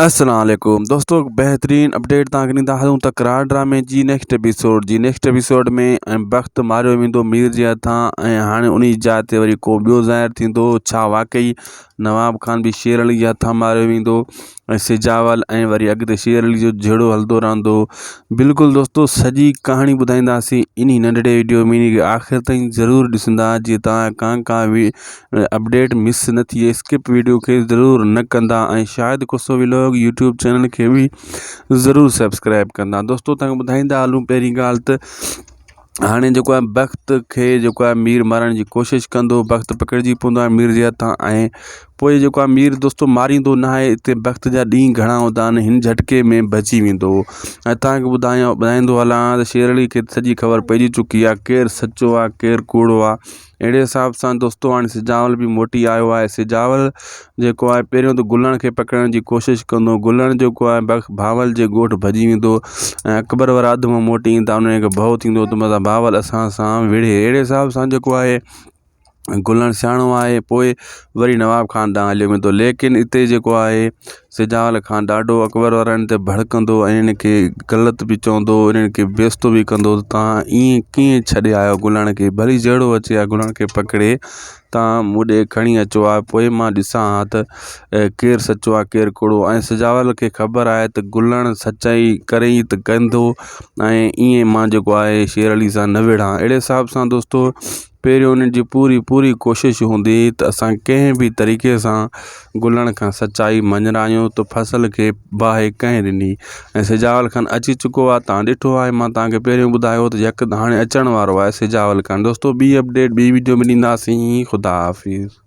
السلام عليڪم دوستو بهترين اپڊيٽ تان کي ڏيندا هلون تڪرار ڊرامي جي نيڪسٽ ايپيسوڊ جي نيڪسٽ ايپيسوڊ ۾ ۽ بخت ماريو ويندو مير جي هٿان ۽ هاڻي انهي جاء تي وري ڪو ٻيو ظاهر ٿيندو ڇا واقعي نواب خان به شير علي جي هٿان ماريو ويندو ۽ سجاول ۽ وري اڳتي شير علي جو جهيڙو هلندو رهندو بلڪل دوستو سڄي ڪهاڻي ٻڌائينداسين انهي ننڍڙي ويڊيو ۾ انهي کي آخر تائين ضرور ڏسندا جي تان ڪان ڪا اپڊيٽ مس نه ٿئي اسڪپ ويڊيو کي ضرور نه ڪندا ۽ Shahid Khoso vlog YouTube channel کي به ضرور سبسڪرائب ڪندا دوستو تنهن ٻڌائيندا هلون پهرين ڳالهه ته هاڻي جيڪو آهي بخت کي جيڪو آهي مير مارڻ جي ڪوشش ڪندو بخت پڪڙجي پوندو آهي مير جي هٿان ۽ پوء جيڪو آهي مير دوستو ماريندو نه آهي اتي بخت جا ڏينهن گهڻا هوندا آهن هن جهٽڪي ۾ بچي ويندو ۽ تان کي ٻڌايان ٻڌائيندو هلان ته شير علي کي سڄي خبر پئجي چڪي آهي ڪير سچو آهي ڪير ڪوڙو آهي اهڙي حساب سان دوستو هاڻي سجاول به موٽي آيو آهي سجاول جيڪو آهي پهريون ته گلڻ کي پڪڙڻ جي ڪوشش ڪندو گلڻ جيڪو آهي بهاول جي ڳوٺ ڀڄي ويندو ۽ اڪبر وارا اڌ مان موٽي ايندا انهن کي ڀؤ ٿيندو ته متان بهاول اسان سان وڙهي اهڙي حساب سان جيڪو آهي گلڻ سياڻو آهي پوء وري نواب خان ڏانهن هليو ويندو ليڪن اتي جيڪو آهي سجاول خان ڏاڍو اڪبر وارن تي ڀڙڪندو ۽ انهن کي غلط به چوندو انهن کي بيعزتو به ڪندو ته توهان ائين ڪيئن ڇڏي آيو گلڻ کي ڀلي جهڙو اچي ها گلڻ کي پڪڙي توهان مون ڏي کڻي اچو ها پوءِ مان ڏسان ها ته ڪير سچو آهي ڪير ڪوڙو ۽ سجاول کي خبر آهي ته گلڻ سچائي ڪري ئي ته ڪندو ۽ ائين مان جيڪو آهي شير علي سان نه وڙهان اهڙي حساب سان دوستو پهريون انهن جي پوري پوري ڪوشش هوندي ته اسان ڪنهن به طريقي سان گلڻ کان سچائي مڃرايون ته فصل کي باهه ڪنهن ڏني ۽ سجاول خان اچي چڪو آهي تان ڏٺو آهي مان توهان کي پهريون ٻڌايو ته يڪ هاڻي اچڻ وارو آهي سجاول خان دوستو ٻي اپڊيٽ ٻي ويڊيو ۾ ڏينداسين خدا حافظ.